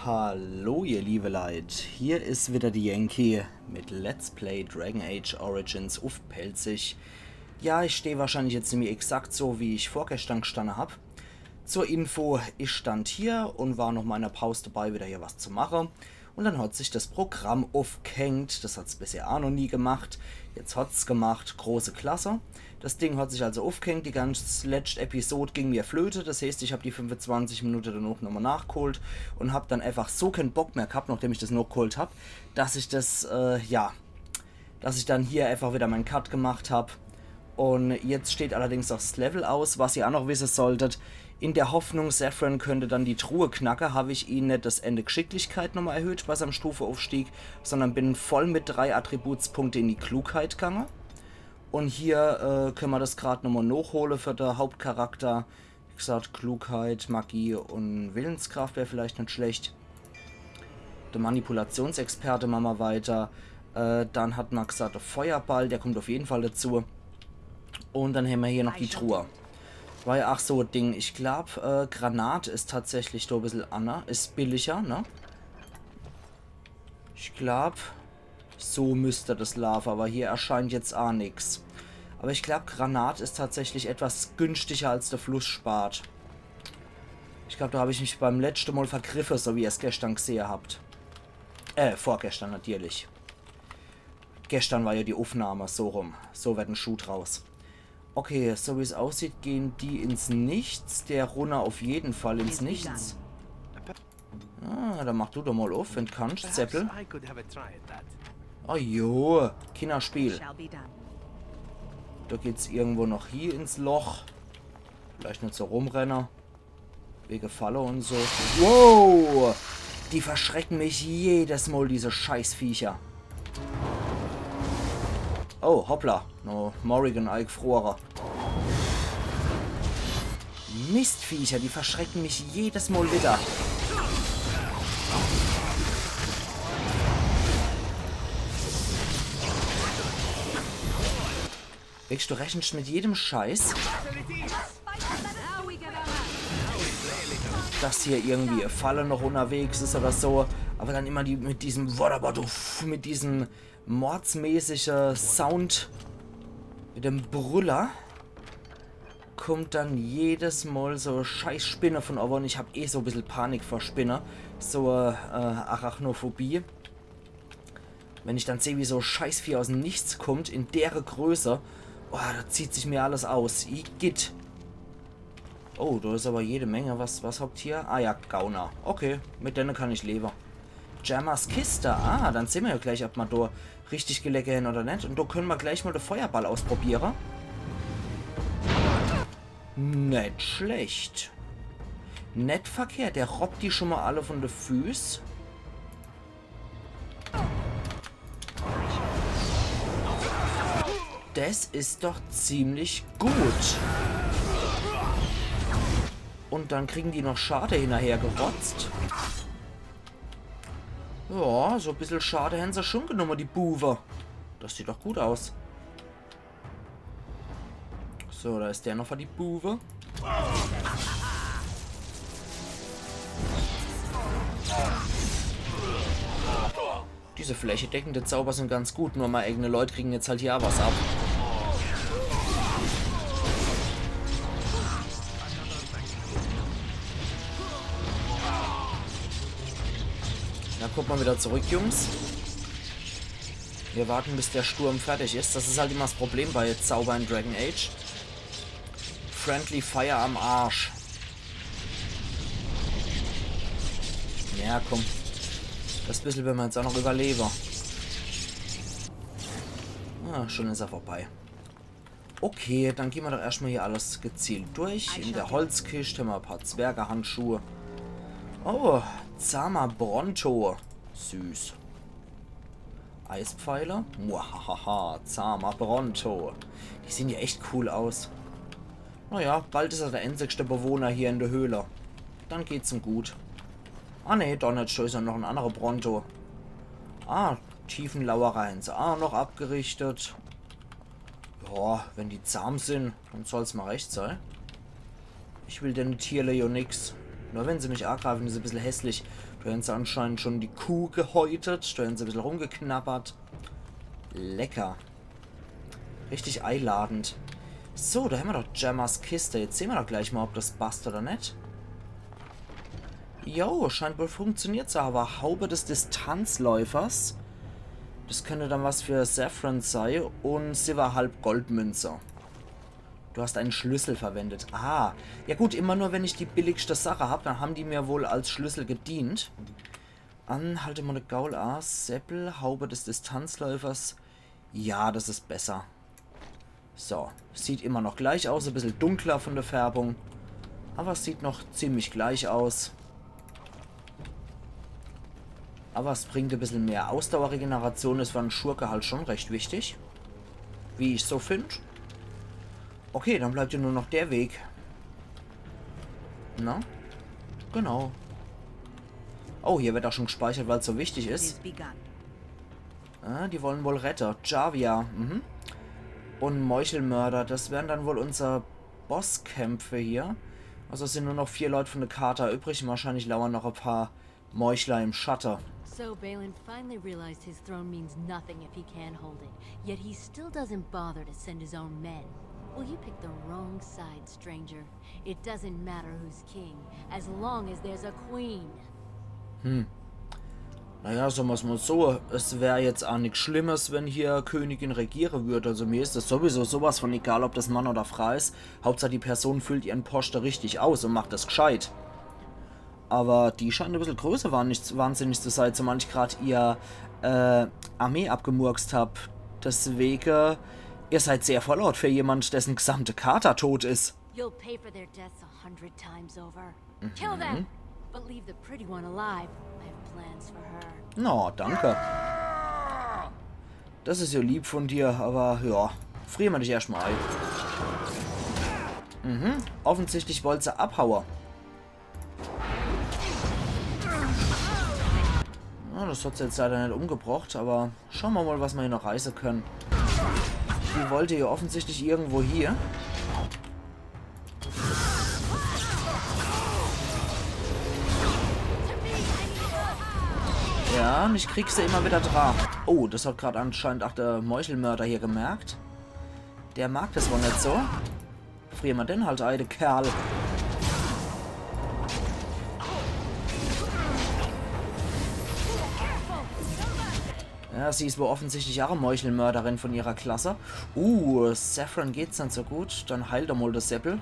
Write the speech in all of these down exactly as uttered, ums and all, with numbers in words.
Hallo ihr liebe Leit, hier is wieder die Yankee mit Let's Play Dragon Age Origins uff Pälzisch. Ja, ich steh wahrscheinlich jetzt nimmi exakt so, wie ich vorgestern gestanne hab. Zur Info, ich stand hier und war noch meiner Paus dabei, wieder hier was zu mache. Und dann hat sich das Programm uffgehängt. Das hat's bisher auch noch nie gemacht. Jetzt hat's gemacht. Große Klasse. Das Ding hat sich also uffgehängt. Die ganz letscht Episode ging mir flöte. Das heißt, ich hab die fünfundzwanzig Minute dann auch nochmal nachgeholt und hab dann einfach so keinen Bock mehr gehabt, nachdem ich das noch geholt hab, dass ich das, äh, ja, dass ich dann hier einfach wieder meinen Cut gemacht hab. Und jetzt steht allerdings auch das Level aus, was ihr auch noch wissen solltet. In der Hoffnung, Zevran könnte dann die Truhe knacke, hab ich ihn net das Ende Geschicklichkeit nochmal erhöht bei seinem Stufeaufstieg, sondern bin voll mit drei Attributspunkte in die Klugheit gange. Und hier äh, können wir das grad nochmal nachhole für der Hauptcharakter. Wie gesagt, Klugheit, Magie und Willenskraft wär vielleicht net schlecht. Der Manipulationsexperte mache mer weiter. Äh, dann hat ma gesagt, der Feuerball, der kommt auf jeden Fall dazu. Und dann hämmer hier noch die Truhe. Weil, ach so, Ding, ich glaub, äh, Granat is tatsächlich do e bissel anner, is billiger, ne? Ich glaub, so müsst das laafe, aber hier erscheint jetzt a nix. Aber ich glaub, Granat is tatsächlich etwas günstiger als der Flussspat. Ich glaub, do hab ich mich beim letschte Mal vergriffe, so wie ihr's gestern gesehe habt. Äh, vorgestern natürlich. Gestern war ja die Uffnahme, so rum. So wird en Schuh draus. Okay, so wie's aussieht, gehen die ins Nichts. Der runner auf jeden Fall ins Nichts. Ah, dann mach du doch mal uff, wenn d' kannst, Seppel. Oh jo, Kinnerspiel. Do geht's irgendwo noch hie ins Loch. Vielleicht net so rumrenne. Wege Falle und so. Wow! Die verschrecken mich jedes Mal, diese Scheißviecher. Oh, hoppla. No, Morrigan eingefrore. Mistviecher, die verschrecken mich jedes Mal wieder. Wirklich, du rechnest mit jedem Scheiß. Dass hier irgendwie e Falle noch unterwegs is oder so. Aber dann immer die mit diesem Wodabadu, mit diesem mordsmäßige Sound, mit dem Brüller, kommt dann jedes Mal so e scheiß Spinne von owwe und ich hab eh so e bissel Panik vor Spinne. So, äh, Arachnophobie. Wenn ich dann seh, wie so e Scheißvieh aus em Nichts kommt, in dere Größe, oh, do zieht sich mir alles aus. Igitt. Oh, do is aber jede Menge. Was, was hockt hier? Ah ja, Gauner. Okay, mit denne kann ich lewe. Jammers Kiste. Ah, dann sehn mer ja gleich, ob mer do richtig gelege hen oder net. Und do können mer gleich mal de Feuerball ausprobiere. Net schlecht. Net verkehrt. Der robbt die schon mal alle von de Füß. Das is doch ziemlich gut. Und dann kriegen die noch Schade hinnerher gerotzt. Ja, so e bissel Schade hen se schon genumme, die Buwe. Das sieht doch gut aus. So, do is der noch für die Buwe. Diese flächedeckende Zauber sind ganz gut, nur mei eigene Leut kriegen jetzt halt hier a was ab. Na, kommt mal wieder zurück, Jungs. Wir warten, bis der Sturm fertig is. Das is halt immer das Problem bei Zauber in Dragon Age. Friendly Fire am Arsch. Ja, komm. Das bissel will mer jetzt auch noch überlewe. Ah, schon is er vorbei. Okay, dann gehn mer doch erschtmal hier alles gezielt durch. In der Holzkischt hämmer e paar Zwergehandschuhe. Oh, Zama Bronto. Süß. Eispfeile. Muahaha, Zama Bronto. Die sehen ja echt cool aus. Naja, bald is er der einzigste Bewohner hier in der Höhle. Dann geht's em gut. Ah ne, doch net, do is ja noch en annerer Bronto. Ah, Tiefenlauerer hen se auch noch abgerichtet. Ja, wenn die zahm sin, dann soll's mal recht sei. Ich will denne Tierle jo nix. Nur wenn se mich agreifen, is e bissel hässlich. Do hän se anscheinend schon die Kuh gehäutet, do hän se e bissel rumgeknabbert. Lecker. Richtig eiladend. So, do hämmer doch Gemmas Kiste. Jetzt sehn mer doch gleich mol, ob des basst oder net. Jo, scheint wohl funktioniert zu hawwe. Haube des Distanzläufers. Des könnt dann was für Zevran sei. Un siwwehalb Goldmünze. Du hast einen Schlüssel verwendet. Ah. Ja gut, immer nur, wenn ich die billigschte Sache hab, dann hän die mir wohl als Schlüssel gedient. Anhalte Monogaulas, Seppel, Haube des Distanzläufers. Ja, des is besser. So, sieht immer noch gleich aus, e bissel dunkler von der Färbung. Awwer es sieht noch ziemlich gleich aus. Awwer es bringt e bissel mehr Ausdauerregeneration, is für en Schurke halt schon recht wichtig. Wie ich so find. Okay, dann bleibt jo nur noch der Weg. Na? Genau. Oh, hier wird auch schon gespeichert, weil's so wichtig is. It is begun. Ah, die wollen wohl Retter. Javia, mhm. Und Meuchelmörder, des wären dann wohl unser Bosskämpfe hier. Also es sind nur noch vier Leute von der Charta übrig und wahrscheinlich lauern noch ein paar Meuchler im Schatten. So Bhelen finally realized his throne means nothing if he can't hold it. Yet he still doesn't bother to send his own men. Well, you picked the wrong side, stranger. It doesn't matter who's king, as long as there's a queen. Hm. Naja, sage mer's mal so, es wär jetzt auch nix Schlimmes, wenn hier Königin regiere würd. Also mir is es sowieso sowas von egal, ob des Mann oder Frau is. Hauptsache die Person füllt ihren Posten richtig aus und macht des gescheit. Aber die scheint e bissel größer wahnsinnig zu sein, zumal ich grad ihr äh, Armee abgemurkst hab. Deswegen, ihr seid sehr verloren für jemand, dessen gesamte Charta tot is. You'll pay for their deaths a hundred times over. Kill them, but leave the pretty one alive. I have plans for her. Na, danke. Des is ja lieb von dir, aber ja, frier mer dich erscht mal ei. Mhm, offensichtlich wollt se abhaue. Ja, des hat se jetzt leider net umgebracht, aber schau mer mal, was mer hier noch reiße können. Die wollt ja offensichtlich irgendwo hier. Ja, und ich krieg se immer wieder dra. Oh, des hat grad anscheinend auch der Meuchelmörder hier gemerkt. Der mag des wohl net so. Frier mer den halt ei, de Kerl. Ja, sie is wohl offensichtlich auch e Meuchelmörderin von ihrer Klasse. Uh, Zevran geht's net so gut. Dann heil doch mal des Seppel.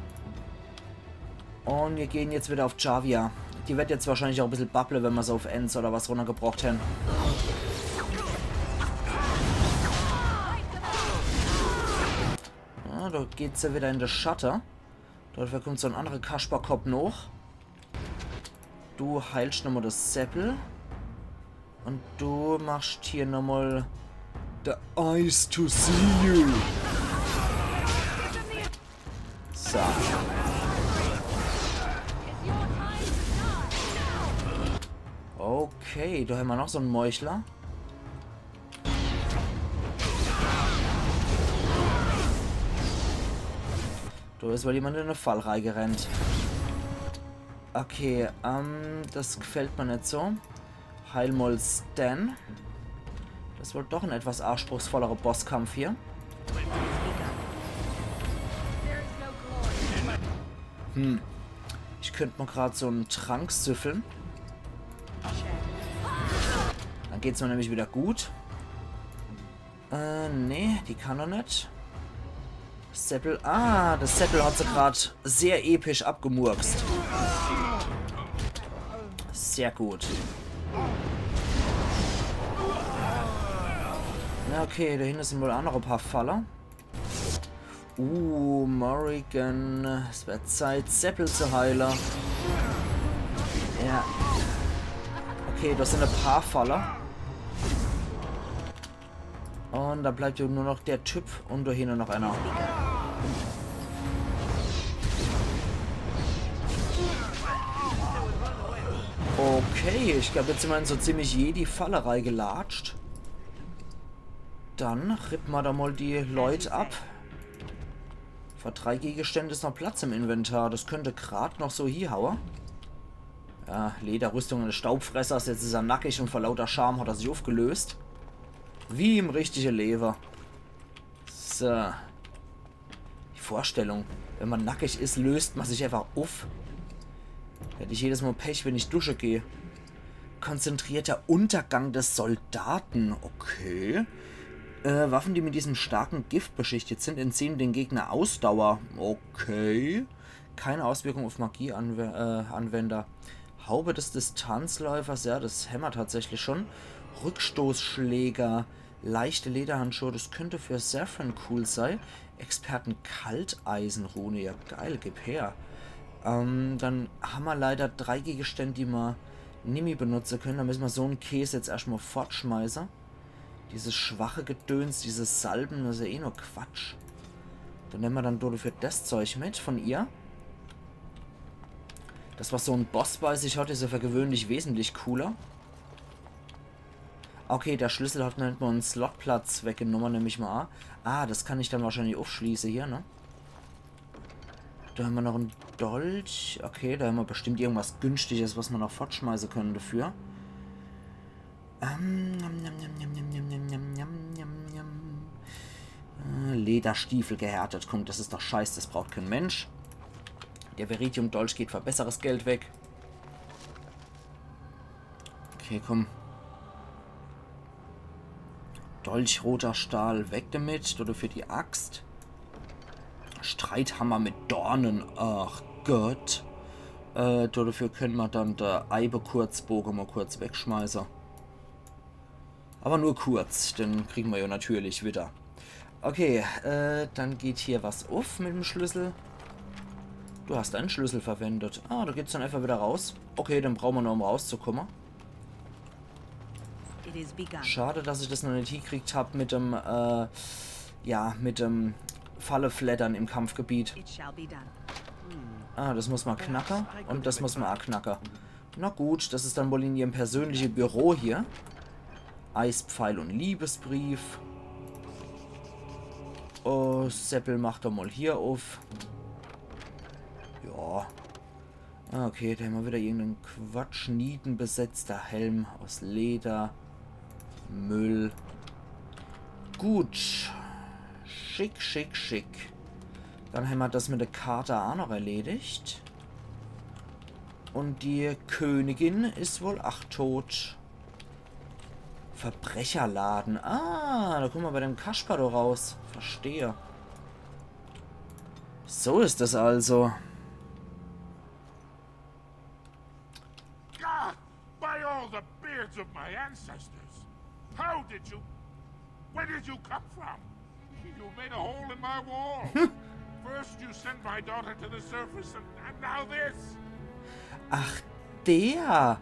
Und mir gehen jetzt wieder auf Javia. Die wird jetzt wahrscheinlich auch e bissel babble, wenn mer se auf Enns oder was runnergebracht hän. Ja, do geht's ja wieder in de Schatte. Dafür kommt so en andere Kasperkopp noch. Du heilst nochmal des Seppel. Und du machst hier nochmal The Eyes to See You. So. Okay, do hämmer noch so en Meuchler. Do is wohl jemand in e Fall reigerennt. Okay, ähm, des gefällt mer net so. Heil mal Sten. Des wird doch en etwas anspruchsvollere Bosskampf hier. Hm. Ich könnt mal grad so en Trank süffeln. Dann geht's mer nämlich wieder gut. Äh, nee, die kann er net. Seppel. Ah, des Seppel hat se grad sehr episch abgemurkst. Sehr gut. Na okay, do hinne sin wohl auch noch e paar Falle. Uh, Morrigan. Es wird Zeit, Seppel zu heilen. Ja. Okay, do sin e paar Falle. Und do bleibt jo nur noch der Typ und do hinne noch einer. Okay, ich glaub, jetzt sin mer in so ziemlich jedi Falle reigelatscht. Dann rippe mer do mal die Leut ab. Für drei Gegenstände is noch Platz im Inventar. Des könnt grad noch so hiehaue. Ja, Lederrüstung eines Staubfressers, jetzt is er nackig und vor lauter Scham hat er sich uffgelöst. Wie im richtige Lewe. So. Die Vorstellung, wenn man nackig is, löst man sich einfach uff. Hätt ich jedes Mal Pech, wenn ich dusche geh. Konzentrierter Untergang des Soldaten. Okay. Äh, Waffen, die mit diesem starken Gift beschichtet sind, entziehen dem Gegner Ausdauer. Okay. Keine Auswirkung auf Magie-Anwender. Haube des Distanzläufers, ja, das hämmer tatsächlich schon. Rückstoßschläger, leichte Lederhandschuhe, das könnte für Zevran cool sei. Experten Kalteisenrune, ja geil, gib her. Ähm, dann hämmer leider drei Gegenstände, die mer nimmi benutze können. Da müsse mer so en Käs jetzt erschtmal fortschmeiße. Dieses schwache Gedöns, dieses Salben, das is ja eh nur Quatsch. Dann nemme mer dann dafür das Zeug mit von ihr. Das, was so en Boss bei sich hat, is ja für gewöhnlich wesentlich cooler. Okay, der Schlüssel hat net mal en Slotplatz weggenomme, nemm ich mal an. Ah, das kann ich dann wahrscheinlich uffschließe hier, ne? Da hämmer noch en Dolch. Okay, da hämmer bestimmt irgendwas Günstiges, was mer noch fortschmeiße können dafür. Ähm, nom, nom, nom. Äh, Lederstiefel gehärtet. Komm, das is doch scheiß, das braucht kein Mensch. Der Viridium-Dolch geht für besseres Geld weg. Okay, komm. Dolch, roter Stahl, weg damit. Dafür die Axt. Streithammer mit Dornen. Ach Gott. Äh, dafür können mer dann de Eibekurzboge mal kurz wegschmeiße. Aber nur kurz, den kriegen mer ja natürlich wieder. Okay, äh, dann geht hier was uff mit dem Schlüssel. Du hast einen Schlüssel verwendet. Ah, da geht's dann einfach wieder raus. Okay, den brauche mer noch, um rauszukomme. It is begun. Schade, dass ich das noch net hiekriegt hab mit dem, äh, ja, mit dem Fallefleddern im Kampfgebiet. It shall be done. Ah, das muss mer knacke. Und das muss mer a knacke. Na gut, das is dann wohl in ihrem persönliche Büro hier. Eispfeil und Liebesbrief. Oh, Seppel, mach doch mal hier uff. Ja. Ah, okay, da hämmer wieder irgenden Quatsch. Nietenbesetzter Helm aus Leder. Müll. Gut. Schick, schick, schick. Dann hämmer das mit der Charta a noch erledigt. Und die Königin is wohl ach tot. Verbrecherladen. Ah, da komme mer bei dem Kasper doch raus. Verstehe. So is es also. God, by all the beards of my ancestors! How did you... Where did you come from? You made a hole in my wall! First you sent my daughter to the surface and, and now this! Ach, der.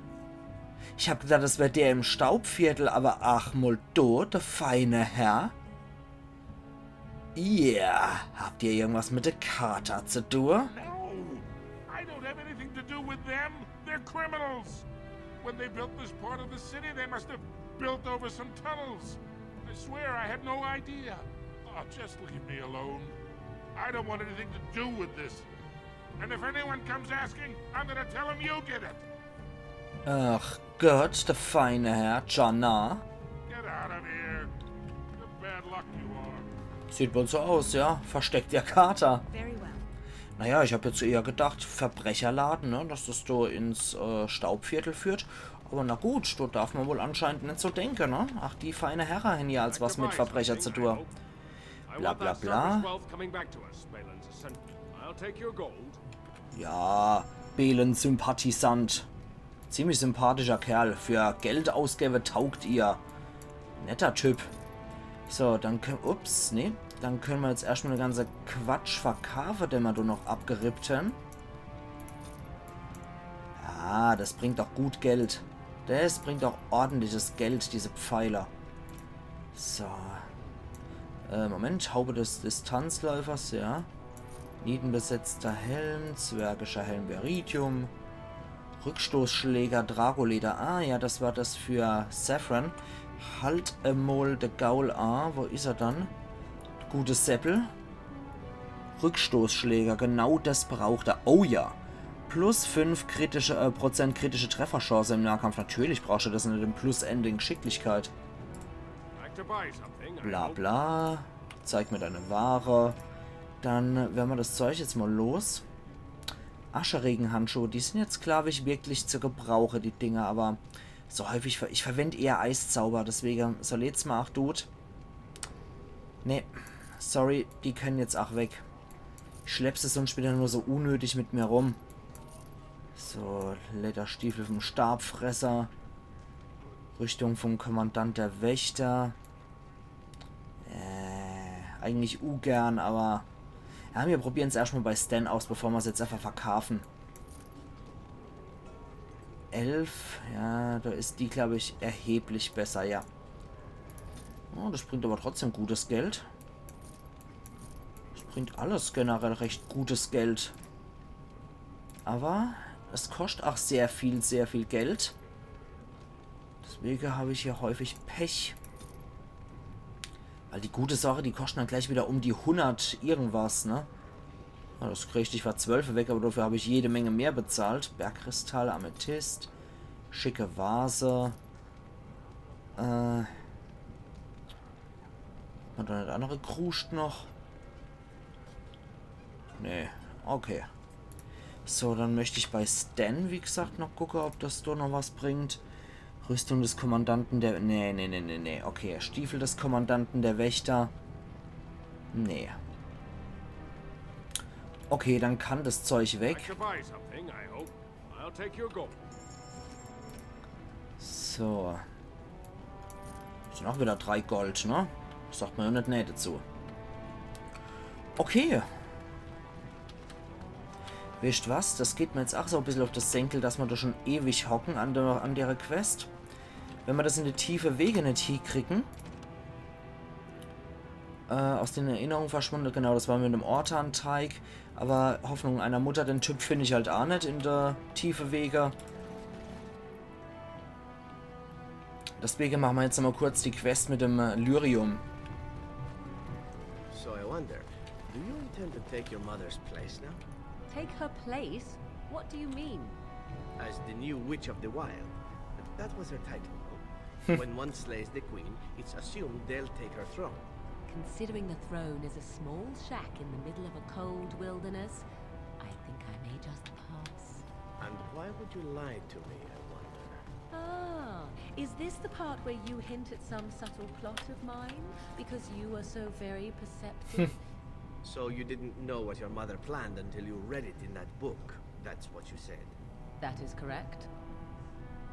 Ich hab gedacht, das wär der im Staubviertel, aber ach, mal do, der feine Herr. Ihr, habt ihr irgendwas mit der Charta zu tun? No! I don't have anything to do with them! They're criminals! When they built this part of the city, they must have built over some tunnels. I swear I had no idea. Oh, just leave me alone. I don't want anything to do with this. And if anyone comes asking, I'm gonna tell them you did it. Ach Gott, der feine Herr Jana. Get out of here. You're bad luck, you are. Sieht wohl so aus, ja. Versteckter Kater. Very well. Naja, ich hab jetzt eher gedacht, Verbrecherladen, ne? Dass das do ins äh, Staubviertel führt. Aber na gut, do darf man wohl anscheinend net so denke, ne? Ach, die feine Herre hän ja als was mit Verbrecher zu tun. I Bla, want bla, that bla. surface wealth coming back to us, Baylan Sympathisant. I'll take your gold. Ja, Baylan Sympathisant. Ziemlich sympathischer Kerl. Für Geld ausgebe taugt ihr. Netter Typ. So, dann können, ups, nee. Dann können wir jetzt erstmal den ganzen Quatsch verkaufen, den wir da noch abgerippt haben. Ah, das bringt auch gut Geld. Das bringt auch ordentliches Geld, diese Pfeiler. So. Äh, Moment, Haube des Distanzläufers, ja. Nietenbesetzter Helm, zwergischer Helm Viridium. Rückstoßschläger, Dragoleder. Ah ja, das war das für Zevran. Halt emol de Gaul a. Wo is er dann? Gute Seppel. Rückstoßschläger, genau das braucht er. Oh ja. Plus fünf kritische, äh, Prozent kritische Trefferchance im Nahkampf. Natürlich brauchst du das in dem Plus N in Geschicklichkeit. Like to buy something, I Bla hope. Bla. Zeig mir deine Ware. Dann werden wir das Zeug jetzt mal los. Ascherregenhandschuhe, die sind jetzt, glaube ich, wirklich zu gebrauchen, die Dinger, aber so häufig, ver ich verwende eher Eiszauber, deswegen so letztes Mal auch Dude. Nee, sorry, die können jetzt auch weg. Ich schlepp sie sonst wieder nur so unnötig mit mir rum. So, Lederstiefel vom Stabfresser. Rüstung vom Kommandant der Wächter. Äh, eigentlich ungern, aber ja, wir probieren's erstmal bei Sten aus, bevor wir's jetzt einfach verkaufen. Elf, ja, da ist die, glaube ich, erheblich besser, ja. Oh, das bringt aber trotzdem gutes Geld. Das bringt alles generell recht gutes Geld. Aber es kostet auch sehr viel, sehr viel Geld. Deswegen habe ich hier häufig Pech. Weil die gute Sache, die kosten dann gleich wieder um die hundert irgendwas, ne? Ja, das krieg ich nicht für zwölf weg, aber dafür habe ich jede Menge mehr bezahlt. Bergkristall, Amethyst, schicke Vase. Äh. Hat da nicht andere Kruscht noch? Nee, okay. So, dann möchte ich bei Sten, wie gesagt, noch gucken, ob das da noch was bringt. Rüstung des Kommandanten der... Nee, nee, nee, nee, nee. Okay, Stiefel des Kommandanten der Wächter. Nee. Okay, dann kann das Zeug weg. Like to buy something, I hope. I'll take your gold. So. Sind auch wieder drei Gold, ne? Sagt man ja nicht nee dazu. Okay. Wisst was? Das geht mir jetzt auch so ein bisschen auf das Senkel, dass wir da schon ewig hocken an der, an der Quest. Wenn wir das in die tiefe Wege nicht hinkriegen. Äh, aus den Erinnerungen verschwunden, genau, das war mit dem Ortan-Teig. Aber Hoffnung einer Mutter, den Typ finde ich halt auch nicht in der tiefe Wege. Deswegen machen wir jetzt nochmal kurz die Quest mit dem äh, Lyrium. So I wonder, do you intend to take your mother's place now? Take her place? What do you mean? As the new Witch of the Wild. That was her title, no? When one slays the queen, it's assumed they'll take her throne. Considering the throne is a small shack in the middle of a cold wilderness, I think I may just pass. And why would you lie to me, I wonder? Ah, is this the part where you hint at some subtle plot of mine? Because you are so very perceptive? So you didn't know what your mother planned until you read it in that book. That's what you said. That is correct.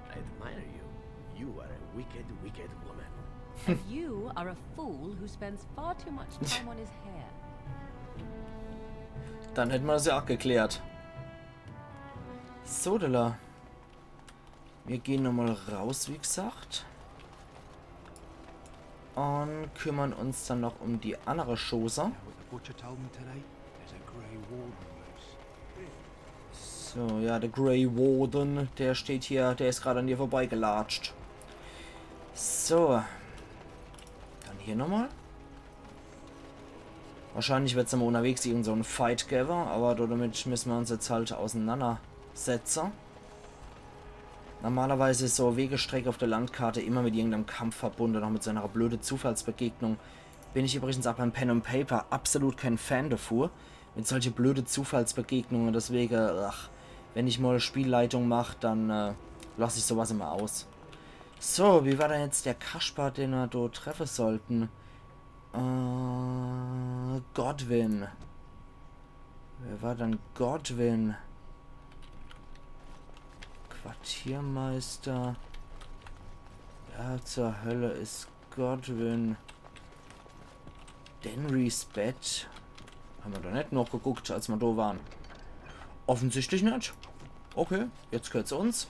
I admire you. You are a wicked, wicked woman. And you are a fool who spends far too much time on his hair. Dann hätten wir das ja auch geklärt. So, Dilla. Wir gehen nochmal raus, wie gesagt. Und kümmern uns dann noch um die andere Chose. What the butcher told me today? There's a grey warden loose. So, ja, der Grey Warden, der steht hier, der ist gerade an dir vorbeigelatscht. So. Dann hier nochmal. Wahrscheinlich wird's dann mal unterwegs irgend so einen Fight geben, aber damit müssen wir uns jetzt halt auseinandersetzen. Normalerweise ist so Wegestrecke auf der Landkarte immer mit irgendeinem Kampf verbunden, auch mit so einer blöden Zufallsbegegnung. Bin ich übrigens auch beim Pen and Paper absolut kein Fan davor, mit solche blöde Zufallsbegegnungen. Deswegen, ach, wenn ich mal Spielleitung mach, dann äh, lass ich sowas immer aus. So, wie war denn jetzt der Kasper, den wir dort treffen sollten? Äh, Godwyn. Wer war denn Godwyn? Quartiermeister. Ja, zur Hölle ist Godwyn. Denrys Bett. Haben wir da nicht noch geguckt, als wir da waren? Offensichtlich nicht. Okay, jetzt gehört's uns.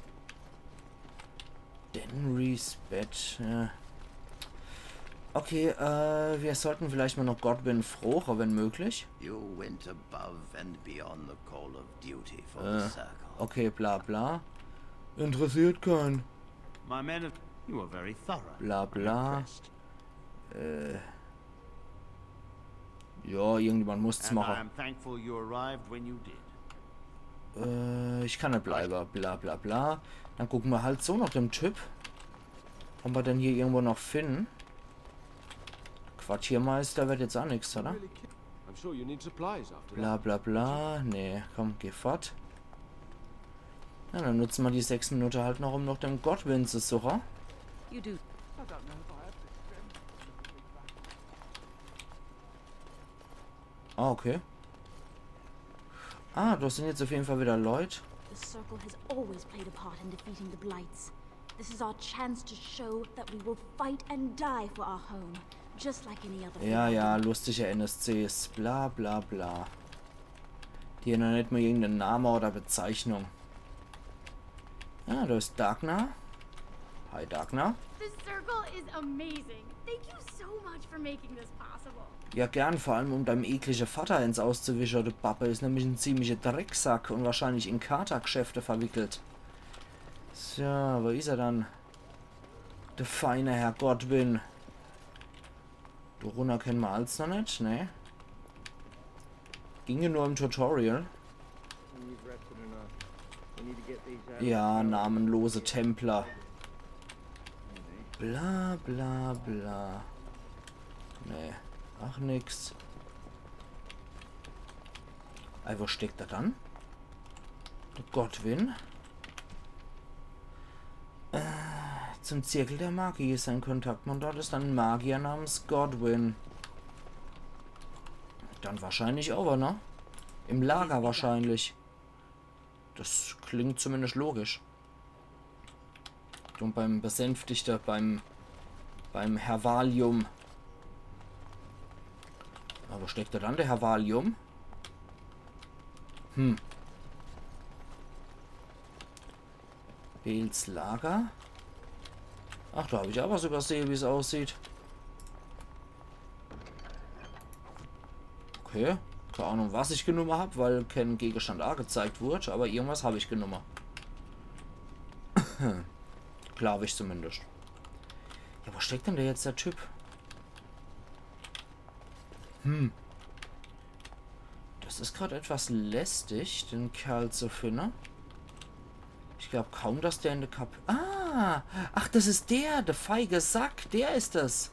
Denrys Bett, ja. Okay, äh, wir sollten vielleicht mal noch Godwyn froche, wenn möglich. You went above and beyond the call of duty for Äh, the circle. Okay, bla bla. Interessiert keinen. My men have. You are very thorough. Bla I'm bla. impressed. Äh. Ja, irgendjemand mus's And I machen. Am thankful you arrived when you did. Äh, ich kann net bleibe. Bla bla bla. Dann gucke mer halt so noch dem Typ. Kann mer den hier irgendwo noch finde? Quartiermeister werd jetzt aa nix, oder? I'm sure you need supplies after Bla bla bla. Nee, komm, geh fort. Ja, dann nutze mer die sechs Minute halt noch, um noch dem Godwin zu suche. You do. Ah, okay. Ah, do sin jetzt uff jeden Fall wieder Leut. The Circle has always played a part in defeating the Blights. This is our chance to show that we will fight and die for our home, just like any other Ja, ja, Freeholder. Lustige N S Cs, bla bla bla. Die hän noch net mol irgendein Name oder Bezeichnung. Ah, do is Dagna. Hi, Dagna. This circle is amazing. Thank you so much for making this possible. Ja, gern, vor allem um deinem eklige Vatter ins auszuwische. De Babbe is nämlich en ziemlicher Drecksack und wahrscheinlich in Katergeschäfte verwickelt. So, wo is er dann? De feine Herr Godwin. Do runner kenne mer als noch net, ne? Ging jo nur im Tutorial. We've rested enough. We need to get these out. Ja, namenlose Templer. Bla bla bla. Nee, ach nix. Ei, wo steckt er dann? De Godwin. Äh, zum Zirkel der Magie. Sein Kontaktmandat is dann en Magier namens Godwin. Dann wahrscheinlich over, ne? Im Lager wahrscheinlich. Das klingt zumindest logisch. Und beim Besänftigte, beim, beim Herr Valium. Aber wo steckt er dann, der Herr Valium? Hm. Bales Lager. Ach, do hab ich aber sogar sehe, wie's aussieht. Okay. Keine Ahnung, was ich genumme hab, weil kein Gegenstand angezeigt wurde, aber irgendwas hab ich genumme. Glaub ich zumindest. Ja, wo steckt denn der jetzt, der Typ? Hm. Das is grad etwas lästig, den Kerl zu finden. Ich glaub kaum, dass der in der Kap... Ah! Ach, das is der, der feige Sack, der is das.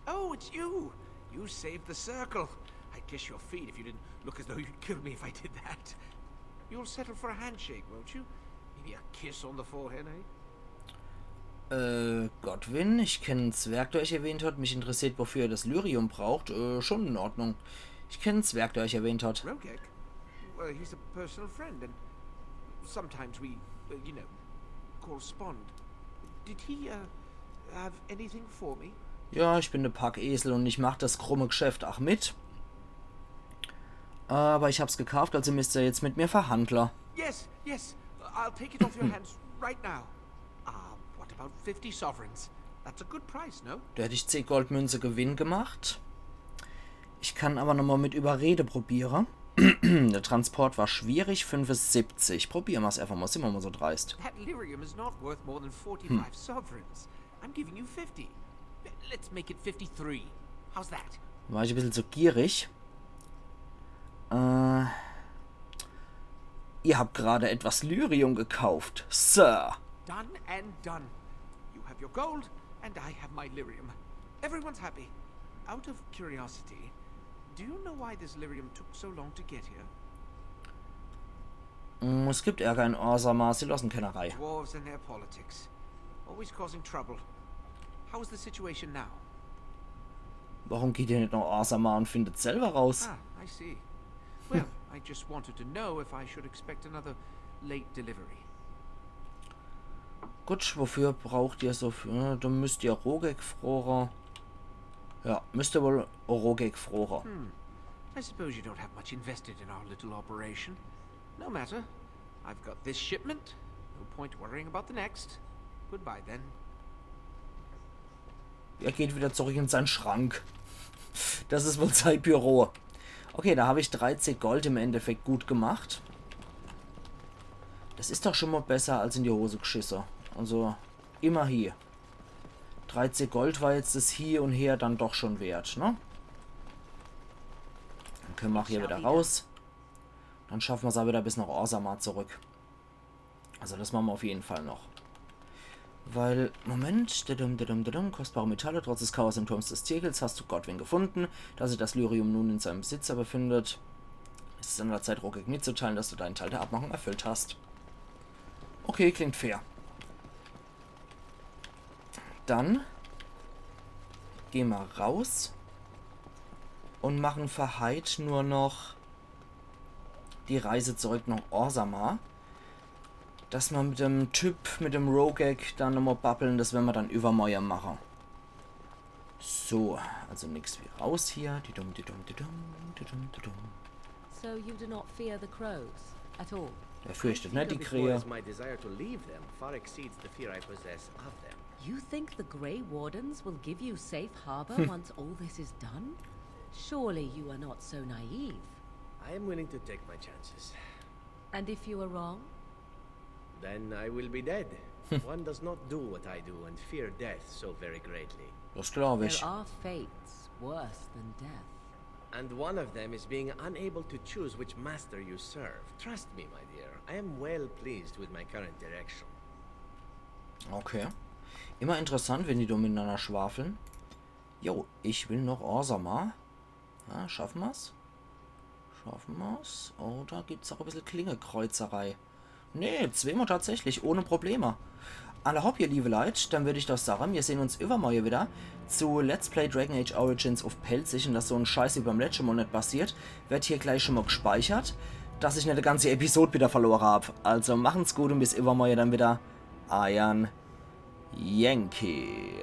Oh, it's you! You saved the circle. I'd kiss your feet if you didn't look as though you'd kill me if I did that. You'll settle for a handshake, won't you? Maybe a kiss on the forehead, eh? Äh, Godwin, ich kenn en Zwerg, der euch erwähnt hat. Mich interessiert, wofür ihr das Lyrium braucht. Äh, schon in Ordnung. Ich kenn en Zwerg, der euch erwähnt hat. Rogek? Well, he's a personal friend and sometimes we, uh, you know, correspond. Did he, uh, have anything for me? Ja, ich bin de Packesel und ich mach das krumme Geschäft ach mit. Aber ich hab's gekauft, also müsst ihr jetzt mit mir verhandle. Yes, yes. I'll take it off your hands right now. Uh, what about fifty sovereigns? That's a good price, no? Do hätt ich zeh Goldmünze Gewinn gemacht. Ich kann aber nochmal mit Überrede probiere. Der Transport war schwierig, fünfesiebzig. Probiere mer's einfach mal, sin mer mal so dreist. That lyrium is not worth more than forty-five sovereigns. I'm giving you fifty. Let's make it fifty-three. How's that? War ich e bissel zu gierig. Äh, ihr habt gerade etwas Lyrium gekauft, Sir. Done and done. You have your gold, and I have my lyrium. Everyone's happy. Out of curiosity, do you know why this lyrium took so long to get here? Mm, es gibt Ärger in Orzammar, sie lassen keine Reih. Dwarves and their politics. Always causing trouble. How is the situation now? Warum geht ihr net nach Orzammar und findet selber raus? Ah, I see. Well, I just wanted to know if I should expect another late delivery. Gut, wofür braucht ihr so viel? Dann müsst ihr Rogek froche. Ja, müsst ihr wohl Rogek froche. I suppose you don't have much invested in our little operation. No matter. I've got this shipment. No point worrying about the next. Goodbye then. Er geht wieder zurück in seinen Schrank. Das is wohl sein Büro. Okay, da hab ich dreizeh Gold im Endeffekt gut gemacht. Das is doch schon mal besser als in die Hose geschisse. Also, immerhin. Dreizeh Gold war jetzt das Hie und Her dann doch schon wert, ne? Dann können wir auch hier wieder raus. Dann schaffe mer's a wieder bis nach Orzammar zurück. Also das mache mer auf jeden Fall noch. Weil, Moment, dudum, dudum, dudum, kostbare Metalle, trotz des Chaos im Turm des Tierkels hast du Godwyn gefunden. Da sich das Lyrium nun in seinem Besitzer befindet, ist es an der Zeit, Rohgek mitzuteilen, dass du deinen Teil der Abmachung erfüllt hast. Okay, klingt fair. Dann geh mer raus und mache für heit nur noch die Reise zurück nach Orzammar. Dass mer mit dem Typ, mit dem Rohgek dann nochmal babbeln, das wern mer dann iwwermorje mache. So, also nix wie raus hier. Dudum, dudum, dudum, dudum, dudum. So you do not fear the crows at all? Er fürchtet Fear net die before Krähe. As my desire to leave them far exceeds the fear I possess of them. You think the Grey Wardens will give you safe harbor once all this is done? Surely you are not so naive. I am willing to take my chances. And if you are wrong? Then I will be dead. One does not do what I do and fear death so very greatly. Das glaub There ich. Are fates worse than death. And one of them is being unable to choose which master you serve. Trust me, my dear, I am well pleased with my current direction. Okay. Immer interessant, wenn die do miteinander schwafeln. Jo, ich will noch Orzammar. Ja, schaffe mer's? Schaffe mer's? Oder gibt's auch e bissel Klingekreuzerei? Nee, zweimal tatsächlich, ohne Probleme. Alla hopp, ihr liebe Leit, dann würd ich doch sage, wir sehen uns iwwermorje wieder zu Let's Play Dragon Age Origins uff Pälzisch, und dass so en Scheiß wie beim letschte Mal net passiert, werd hier gleich schon mal gespeichert, dass ich net die ganze Episode wieder verlore hab. Also machen's gut und bis iwwermorje dann wieder. Eiern Yankee.